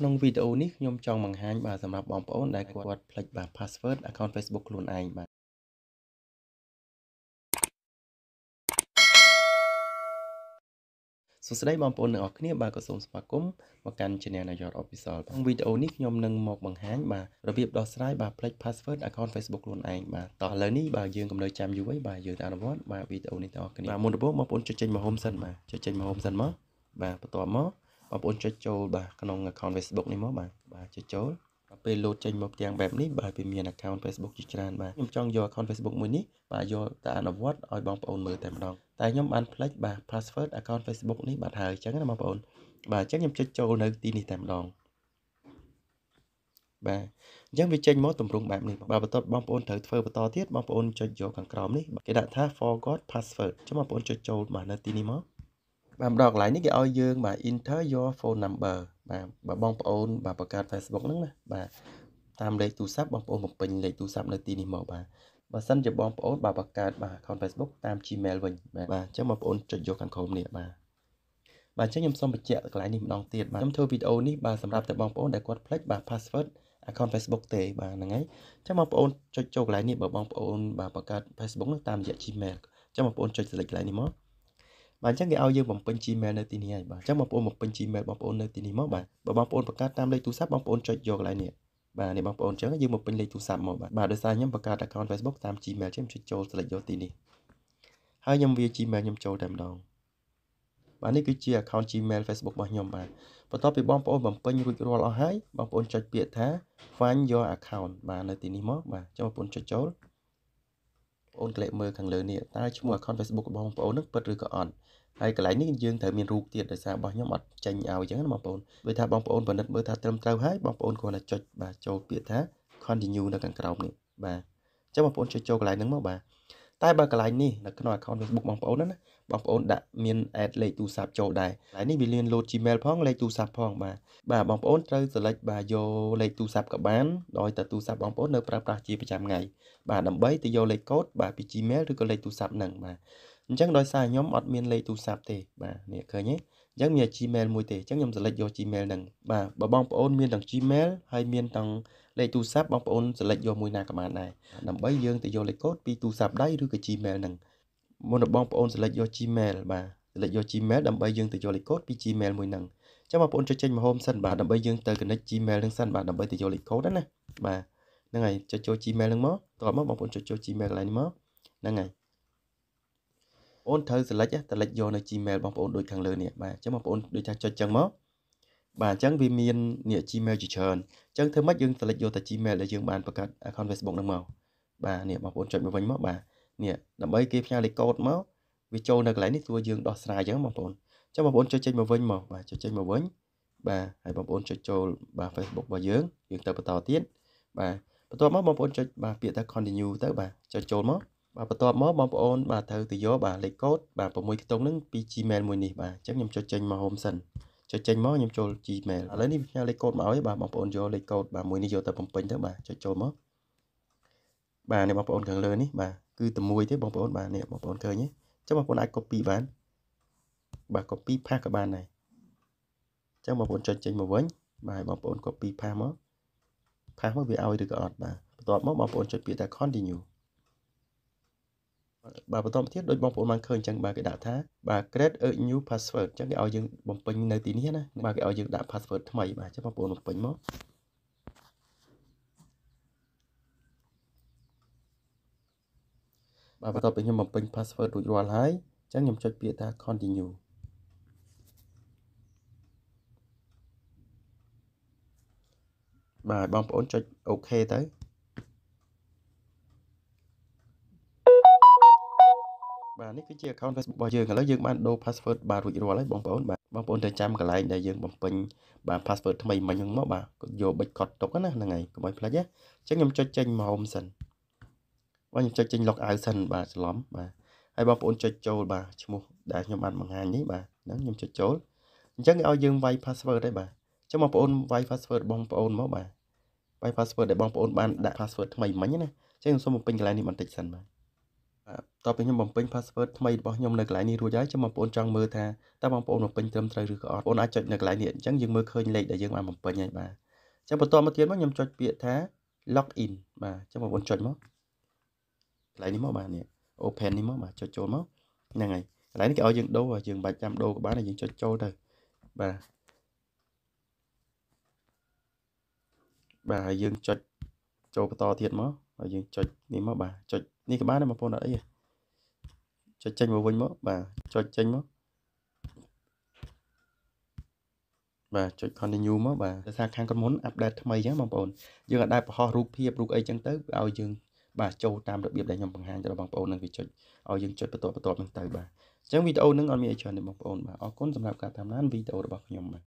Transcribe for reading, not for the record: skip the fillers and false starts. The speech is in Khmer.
ក្នុងវីដេអូនេះខ្ញុំចង់បង្ហាញបាទសម្រាប់បងប្អូនដែលគាត់ភ្លេចបាទ password account Facebook ខ្លួនឯងបាទសួស្តីបងប្អូនទាំងអស់គ្នាបាទក៏សូមស្វាគមន៍មកកាន់ Channel នាយក Official ក្នុងវីដេអូនេះខ្ញុំនឹងមកបង្ហាញបាទរបៀបដោះស្រាយបាទភ្លេច password account Facebook ខ្លួនឯងបាទតោះឥឡូវនេះបាទយើងកុំនៅចាំយូរអីបាទយើងទៅអនុវត្តបាទវីដេអូនេះទាំងអស់គ្នាបាទមុនដំបូងបងប្អូនចុចចេញមក home សិនបាទចុចចេញមក home សិនមកបាទបន្ទាប់មកបងប្អូនចុចចូលបាទក្នុង account Facebook នេះមកបាទបាទចុចចូលពេលលោតចេញមកផ្ទាំងបែបនេះបាទវាមាន account Facebook ជាច្រើនបាទខ្ញុំចង់យក account Facebook មួយនេះបាទយកទៅអនុវត្តឲ្យបងប្អូនមើលតែម្ដងតែខ្ញុំបានភ្លេចបាទ password account Facebook នេះបាទហើយអញ្ចឹងណាបងប្អូនបាទអញ្ចឹងខ្ញុំចុចចូលនៅទីនេះតែម្ដងបាទអញ្ចឹងវាចេញមកទម្រង់បែបនេះបាទបន្ទាប់បងប្អូនត្រូវធ្វើបន្តទៀតបងប្អូនចុចយកខាងក្រោមនេះគេដាក់ថា forgot password អញ្ចឹងបងប្អូនចុចចូលបាទនៅទីនេះមកបាទម្ដងកន្លែងនេះគេឲ្យយើងបាទ enter your phone number បាទបើបងប្អូនបាទបង្កើត Facebook ហ្នឹងណាបាទតាមលេខទូរស័ព្ទបងប្អូនបំពេញលេខទូរស័ព្ទនៅទីនេះមកបាទបើសិនជាបងប្អូនបាទបង្កើតបាទ account Facebook តាម Gmail វិញបាទអញ្ចឹងបងប្អូនចុចយកខាងក្រោមនេះបាទបាទអញ្ចឹងខ្ញុំសូមបញ្ជាក់កន្លែងនេះម្ដងទៀតបាទខ្ញុំធ្វើវីដេអូនេះបាទសម្រាប់តែបងប្អូនដែលគាត់ភ្លេចបាទ password account Facebook ទេបាទហ្នឹងហើយអញ្ចឹងបងប្អូនចុចចូលកន្លែងនេះបើបងប្អូនបាទបង្កើត Facebook នោះតាមរយៈ Gmail អញ្ចឹងបងប្អូនចុច select កន្លែងនេះមកបាទអញ្ចឹងគេឲ្យយើងបំពេញ Gmail នៅទីនេះហើយបាទអញ្ចឹងបងប្អូនបំពេញ Gmail បងប្អូននៅទីនេះមកបាទបើបងប្អូនបង្កើតតាមលេខទូរស័ព្ទបងប្អូនចុចយកកន្លែងនេះបាទនេះបងប្អូនអញ្ចឹងយើងបំពេញលេខទូរស័ព្ទមកបាទបាទដោយសារខ្ញុំបង្កើត account Facebook តាម Gmail ចឹងខ្ញុំចុចចូល select យកទីនេះហើយខ្ញុំវា Gmail ខ្ញុំចូលតែម្ដងបាទនេះគឺជា account Gmail Facebook របស់ខ្ញុំបាទបន្ទាប់ពីបងប្អូនបំពេញរួចរាល់អស់ហើយបងប្អូនចុចពាក្យថា Find your account បាទនៅទីនេះមកបាទអញ្ចឹងបងប្អូនចុចចូលបងប្អូនក្លែកមើលខាងលើនេះតើឈ្មោះ account Facebook របស់បងប្អូននឹងពិតឬក៏អត់ហើយកន្លែងនេះយើងត្រូវមានរូបទៀតដោយសាររបស់ខ្ញុំអត់ចេញឲ្យអញ្ចឹងណាបងប្អូនដូចថាបងប្អូនពិនិត្យមើលថាត្រឹមត្រូវហើយបងប្អូនគ្រាន់តែចុចបាទចូលពាក្យថា continue នៅខាងក្រោមនេះបាទអញ្ចឹងបងប្អូនចុចចូលកន្លែងហ្នឹងមកបាទតែបើកន្លែងនេះនៅក្នុង account Facebook បងប្អូនណាបងប្អូនដាក់មាន add លេខទូរស័ព្ទចូលដែរកន្លែងនេះវាមាន load Gmail ផងលេខទូរស័ព្ទផងបាទបាទបងប្អូនត្រូវ select បាទយកលេខទូរស័ព្ទក៏បានដោយតែទូរស័ព្ទបងប្អូននៅប្រើប្រាស់ជាប្រចាំថ្ងៃបាទដើម្បីទៅយកលេខកូដបាទពី Gmail ឬក៏លេខទូរស័ព្ទហ្នឹងបាទអញ្ចឹងដោយសារខ្ញុំអត់មានលេខទូរស័ព្ទទេបាទនេះឃើញទេអញ្ចឹងមាន Gmail មួយទេអញ្ចឹងខ្ញុំ select យក Gmail ហ្នឹងបាទបើបងប្អូនមានទាំង Gmail ហើយមានទាំងលេខទូរស័ព្ទបងប្អូន select យកមួយណាក៏បានដែរដើម្បីយើងទៅយកលេខកូដពីទូរស័ព្ទដៃឬក៏ Gmail ហ្នឹងមុននឹងបងប្អូន select យក Gmail បាទ select យក Gmail ដើម្បីយើងទៅយកលេខកូដពី Gmail មួយហ្នឹងអញ្ចឹងបងប្អូនចុចចេញមក home សិនបាទដើម្បីយើងទៅ connect Gmail ហ្នឹងសិនបាទដើម្បីទៅយកលេខកូដណាបាទហ្នឹងហើយចុចចូល Gmail ហ្នឹងមកតោះមកបងប្អូនចុចចូល Gmail កន្លែងនេះមកហ្នឹងហើយអូនត្រូវ select select យកនៅ Gmail បងប្អូនដូចខាងលើនេះបាទអញ្ចឹងបងប្អូនដូចថាចុចចឹងមកបាទអញ្ចឹងវាមាននេះ Gmail ជាច្រើនអញ្ចឹងធ្វើម៉េចយើង select យកតែ Gmail ដែលយើងបានបង្កើត account Facebook ហ្នឹងមកបាទនេះបងប្អូនចុចមកវិញមកបាទនេះដើម្បីគេផ្ញើលេខកូដមកវាចូលនៅកន្លែងនេះទោះយើងដោះស្រាយអញ្ចឹងបងប្អូនអញ្ចឹងបងប្អូនចុចចេញមកវិញមកបាទចុចចេញមកវិញបាទហើយបងប្អូនចុចចូលបាទ Facebook របស់យើងយើងទៅបន្តទៀតបាទបន្ទាប់មកបងប្អូនចុចបាទពាក្យថា continue ទៅបាទចុចចូលមកបាទបន្ទាប់មកបងប្អូនបាទត្រូវទៅយកបាទលេខកូដបាទ6ខ្ទង់ហ្នឹងពី Gmail មួយនេះបាទអញ្ចឹងខ្ញុំចុចចេញមក home សិនចុចចេញមកខ្ញុំចូល Gmail ឥឡូវនេះផ្ញើលេខកូដមកឲ្យបាទបងប្អូនយកលេខកូដបាទមួយនេះយកទៅបំពេញទៅបាទចុចចូលមកបាទនេះបងប្អូនខាងលើនេះបាទគឺតែមួយទេបងប្អូនបាទនេះបងប្អូនឃើញទេអញ្ចឹងបងប្អូនអាច copy បានបាទ copy paste ក៏បានដែរអញ្ចឹងបងប្អូនចុចចេញមកវិញបាទបងប្អូន copy paste មក paste មកវាឲ្យឬក៏អត់បាទបន្ទាប់មកបងប្អូនចុចពាក្យថា continue បាទបន្តមកទៀតដូចបងប្អូនបានឃើញអញ្ចឹងបាទគេដាក់ថាបាទ create a new password អញ្ចឹងគេឲ្យយើងបំពេញនៅទីនេះណាបាទគេឲ្យយើងដាក់ password ថ្មីបាទអញ្ចឹងបងប្អូនបំពេញមកបាទបន្ទាប់ពីខ្ញុំបំពេញ password រួចរាល់ហើយអញ្ចឹងខ្ញុំចុចពាក្យថា continue បាទបងប្អូនចុច OK ទៅបាទនេះគឺជា account Facebook របស់យើងឥឡូវយើងបានដូរ password បាទរួចរាល់ហើយបងប្អូនបាទបងប្អូនត្រូវចាំកន្លែងដែលយើងបំពេញបាទ password ថ្មីមិញហ្នឹងមកបាទយកបិចកត់ទុកណាហ្នឹងហើយកុំឲ្យភ្លេចណាអញ្ចឹងខ្ញុំចុចចេញមក home សិនបាទខ្ញុំចុចចេញ log out សិនបាទច្រឡំបាទហើយបងប្អូនចុចចូលបាទឈ្មោះដែលខ្ញុំបានបង្ហាញនេះបាទហ្នឹងខ្ញុំចុចចូលអញ្ចឹងគេឲ្យយើងវាយ password ហើយបាទអញ្ចឹងបងប្អូនវាយ password បងប្អូនមកបាទវាយ password ដែលបងប្អូនបានដាក់ password ថ្មីមិញណាអញ្ចឹងខ្ញុំសូមបំពេញកន្លែងនេះបន្តិចសិនបាទ បាទតទៅខ្ញុំបំពេញ password ថ្មីរបស់ខ្ញុំនៅកន្លែងនេះរួចហើយចាំបងប្អូនចង់មើលថាតើបងប្អូនបំពេញត្រឹមត្រូវឬក៏អត់បងប្អូនអាចចុចនៅកន្លែងនេះអញ្ចឹងយើងមើលឃើញលេខដែលយើងបានបំពេញហើយបាទអញ្ចឹងបន្តមកទៀតមកខ្ញុំចុចពាក្យថា log in បាទអញ្ចឹងបងប្អូនចុចមកកន្លែងនេះមកបាទនេះ open នេះមកបាទចុចចូលមកហ្នឹងហើយកន្លែងនេះគេឲ្យយើងដូរយើងមិនបាច់ចាំដូរក៏បានយើងចុចចូលទៅបាទបាទហើយយើងចុចចូលបន្តទៀតមកហើយយើងចុចនេះមកបាទចុចនេះក៏បានដែរបងប្អូនអត់អីទេចុចចេញមកវិញមកបាទចុចចេញមកបាទចុច continue មកបាទដោយសារខាងក្រុមហ៊ុន update ថ្មីអញ្ចឹងបងប្អូនយើងអាចដែរបង្ហោះរូបភាពរូបអីចឹងទៅឲ្យយើងបាទចូលតាមរបៀបដែលខ្ញុំបង្ហាញទៅដល់បងប្អូននឹងវាចុចឲ្យយើងចុចបន្តបន្ទាប់ហ្នឹងទៅបាទអញ្ចឹងវីដេអូហ្នឹងអត់មានអីច្រើនទេបងប្អូនបាទអរគុណសម្រាប់ការតាមដានវីដេអូរបស់ខ្ញុំបាទ។